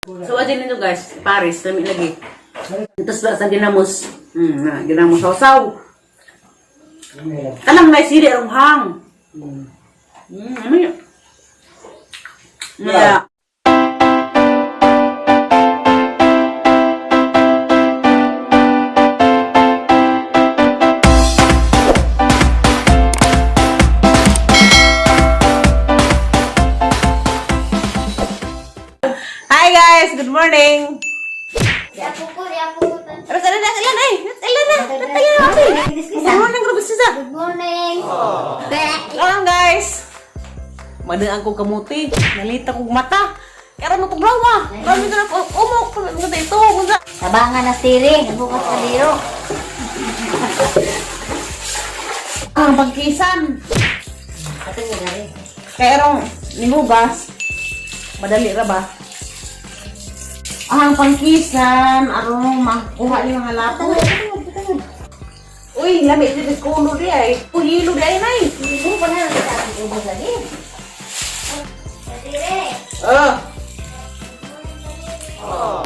So, adin nito guys, Paris, lami lagi. Ito sa ginamos. Na, ginamos sausaw. Kanang may sili arong hang. Ano yun? Yeah. Hi guys, good morning. Aras ala na, ilan ay? Ilan na? Ilan na? Good morning, Rubis Sisa. Good morning. Karon guys. Madaan ko kamuti. Nalita kong mata. Karon mo tuglaw. Karon mo na umok. Karon mo ito. Kunsa. Tabangan na siri, bukas kaliro. Ang pagkisan. Kaya rong nihugas. Madali ra ba? Ang pangkisan, aron makuha ni mga lapo. Uy, lami ito sa kulo di ay. Uy, hilo di ay nay. Ibu pa na sa ating ubos lagi. Siri. Oh.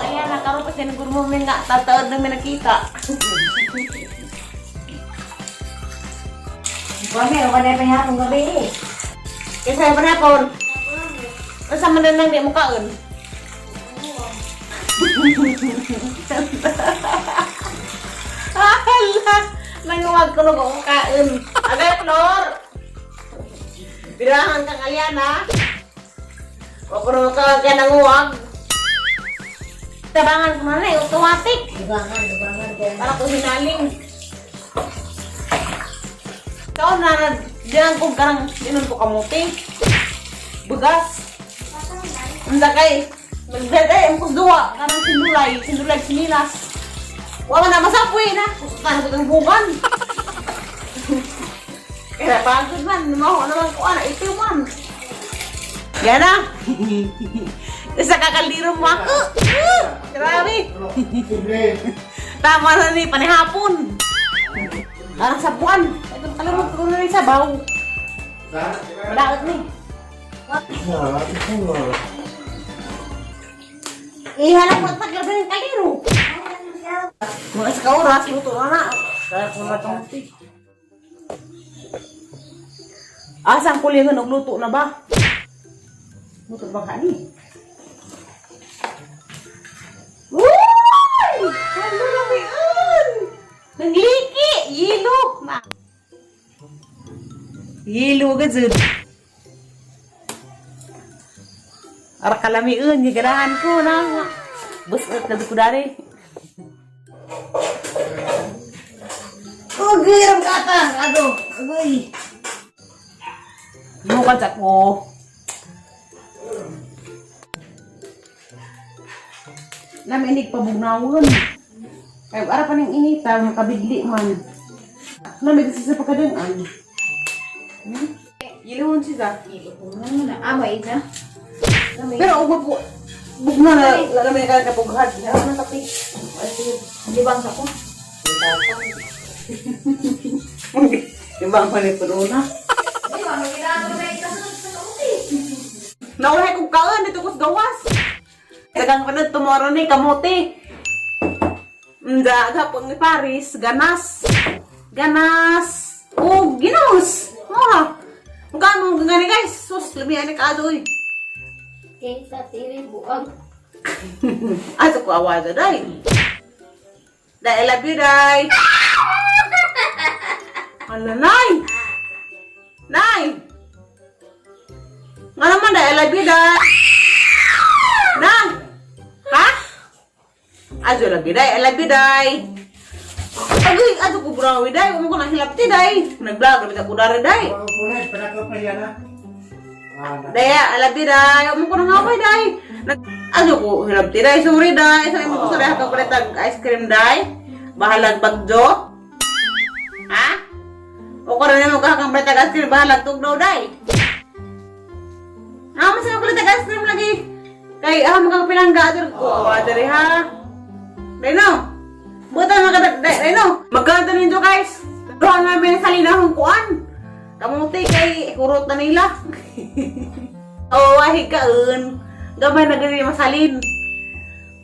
Kaya na karon pa siya good morning nga tataod na may nakita. Kami, o kanay pa hapon gabi. Kaysa pa hapon. Asa man na lang di mo kaon. Hala, nanguwag ko nung kaon. Agay, Flor! Birahan kang alyana. O kuno ka kaya nanguwag. Tabangan ko man na, automatic. Dugangan, dugangan. Para ko hinaling. Ikaw na, diyan ko karang, inon ko kamuti. Bugas. Ang kay, nagdede, ang kusduwa, karang sindulay, sindulay sinilas. Wala na masapoy na. Kusutan ko itong bugan. Kaya pagod man, maho naman ko, ana, itiw man. Yan na. Sa kakaldiro mo ako. Grabe. Tama na ni panihapon. Parang sa buwan. Ito kalimut ko na rin sabaw. Malaot ni. Ihalap mo at taglabi ng kaliro. Mga sa kaoras, luto na na. Kaya kung matang Asang kulingan og luto na ba? Luto ba ka ni? Uy! Ano lamian? Nangliki! Yelo! Na. Yelo ka jud. Ara kalamian, giganahan ko na. Busot na ko dari. Ugoy, ram kata. Aduh, ugoy. Mukha sa ko. Nami inig pabugnawon. Kay ara pa ning inita makabidli man. Nami kasi sa pagkadangan. Ilihon siya. Amo ina. Pero ug po bugna na wala may ka kapughad. Ano na kape? Di bang sa ko? Ibang man ito na. Di ba, may ginagawa na ikasunod sa kamuti. Nauhay kong kaon dito ko sa gawas. Dagang pa na tomorrow ni kamote. Nda gapon ni Paris, ganas. Ganas. Oh, ginos. Mura. Mukha mo gani guys. Sus, lamian ni kaadoy. Kaysa tiri buang. Ato ko awa day. Dai, I love you, day. Ano, nay? Nay! Nga naman, day, I love you, day. Nay! Ha? Ajo lagi, day. I love you, day. Agoy, ajo ko burawi, day. Huwag mo ko nang hilapti, day. Nag-vlog, gabi ko dari, day. Day, I love you, day. Huwag mo ko nang haway, day. Ajo ko hilapti, day. Sorry, day. Sabi mo ko sa reha ka tag ice cream, day. Bahalag bagjo. Ha? O ko rin mo kakang tag ice cream, bahalag tugnaw, day. Ah, mas ako tag ice cream lagi. Kay ah makang pinangga atur ko. Awa diri ha. Day no. Buta mga kadag day, day no. Magkanta ninyo guys. Duha nga may salinahong kuan. Kamuti kay kurot na nila. Oo, wahig kaon. Gamay na gani masalin.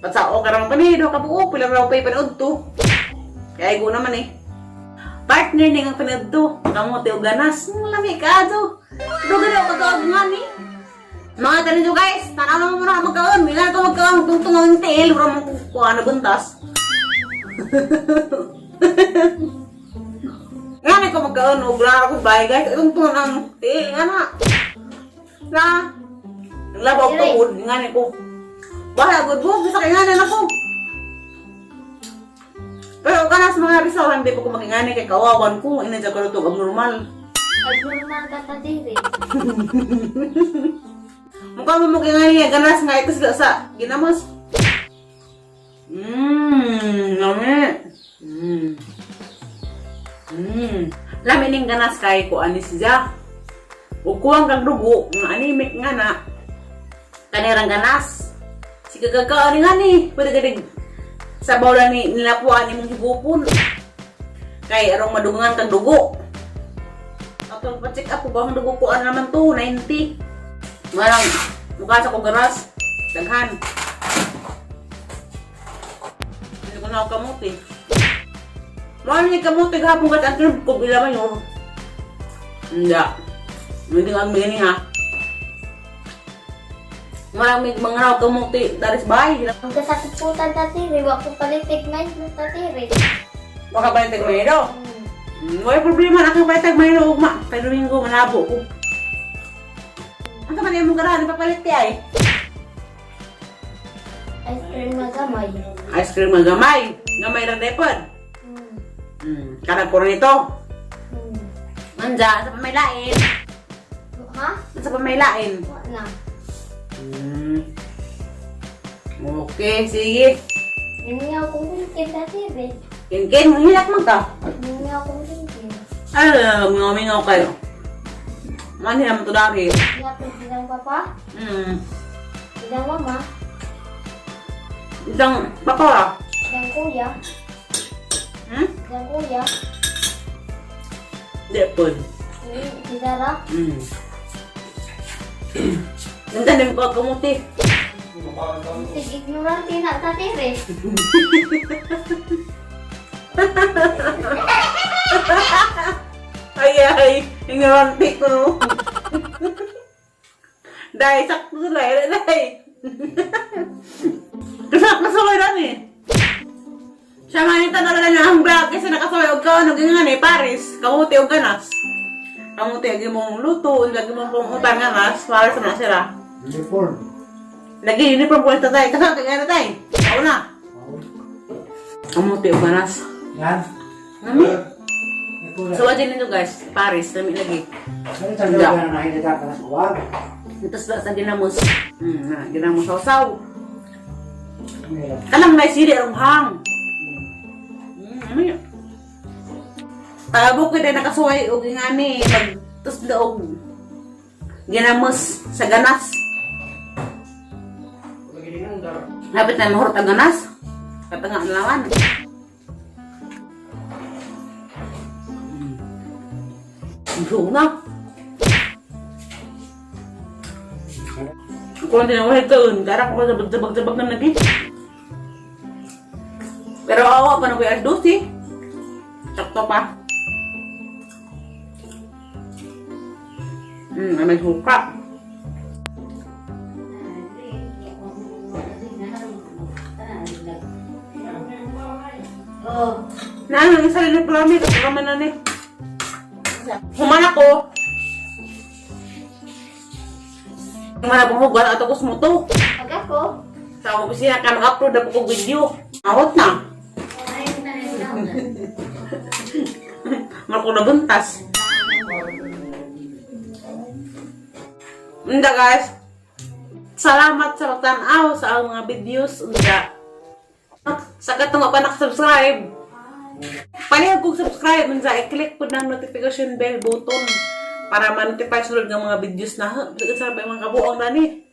Patsao ka naman pa ni, duha ka buok, pila raw pa'y panood to. Kaya ko naman eh. Partner ni ang panood to. Kamote o ganas. Lami ka to. Duga na ako nga ni. Mga tanin nyo guys, tanaw naman muna magkaon. Mingan ko magkaon, tungtong ang tiil, wala mong kukuha na buntas. Nga na ko magkaon, og wala ako bahay guys. Tungtong ang tiil, nga na. Na, Naglabaw ko, nga na ko. Bahay, good book, sa kay nga na ako. Pero ka na sa mga Rizal, hindi po ko makingani kay kawawan ko. Ina dyan ko ito, abnormal. Abnormal ka tatiri. Mukha mo makingani nga ganas nga ito sila sa ginamos. Lami. Lami ning ganas kay ko anis siya. Ug kuwang kang dugo, nga anemic nga na. Kanirang ganas. Si kagakaon ni nga ni, pwede ganig sa bawla ni nilapuan imong higupon. Kay arong madugangan kang dugo. Atong pa-check up ko ba ang dugo ko ano naman to, 90. Walang mukha sa kong garas. Daghan. Hindi ko na ako kamuti. Mahal ni kamuti gahapon kat ang trip ko bila man yun. Hindi. Hindi nga ang bigyan ha. Marang may mga raw kamuti daris bahay. Ang kasakit po tatiri. Wa ko palitig na tatiri. Baka balik tayo mayro. Wala problema na akong balik tayo mayro ugma. Kay Domingo manabo ko. Ang kaman imong garahan ipapalit ti ay. Ice cream na gamay. Ice cream nga gamay. Gamay ra depod. Kanang puro nito. Manja, sa pamailain. Ha? Sa pamailain. Wa na. Okay, sige. Ningaw kong kinkin tatiri. Ken-ken, manghilak man ka. Ningaw kong kinkin. Ay, mingaw-mingaw kayo. Mani naman to dari. Yapit bilang papa. Bilang mama. Isang papa. Ah. Bilang kuya. Bilang kuya. Di po. Si Dara. Ang tanim ko kamuti. Sig ignorante na tatiri. Ay, ay. Ignorante ko no. Dahil, sakto sila. Eh, dahil. Kasakasaway lang eh. Siya man yung tanong na ang vlog kasi nakasaway og kaon og nga ni Paris, kamuti og ganas. Kamuti og imong luto, lagi mong pang ganas, Paris na sila. Uniform. Lagi uniform ko ito tayo, kasi nga na tayo. Ako na. Kamuti og ganas. Yan. Nami. Nagkulang. So adin ninyo guys, Paris, nami lagi. Ano sa lugar na nakita ka sa uwag? Ito sa ginamos. Na, ginamos sausaw. Meron. Kanang may sili arong hang. Ano yun? Tabok ko din nakasuway og ngani magtusda og ginamos sa ganas. Habit na mahurot ang ganas. Katanga ang lawan. Busog na. Ako lang din ang wahid kaon. Gara ko sa sabag-sabag na nagit. Pero awa pa na ko alas 12. Sakto pa. May suka. Oh. Na, ang isa rin yung plami. Kapag na ni. Human ako. Human ako hugan at ako sumuto. Pag ako, Sa opisina ka mag-upload ako kong video. Awot na. Marko na buntas. Hindi guys. Salamat sa pagtanaw sa ang mga videos. Hindi. Sa katong pa nakasubscribe. Palihog kong subscribe. Unsa, i-click po ng notification bell button para ma-notify sunod ng mga videos na. Sa mga kabuang na ni.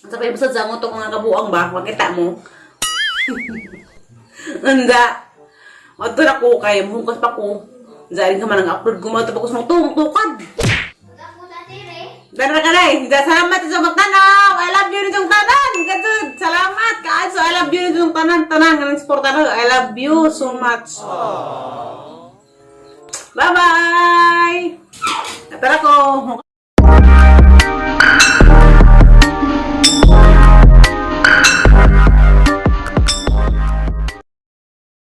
Sa pa ibusad sa ngutok mga kabuang ba? Makita mo. Anda. Madto na ko kay muhugas pa ko. Unsa rin ka man ang upload ko madto pa ko sa mga tukad. Pag ako tatiri. Dara ka na eh. Salamat sa magtanaw. I love you nitong tanan. Gadud. Salamat. Kaadso. tanan nga nagsuporta nako. I love you so much. Bye-bye! Tara ko.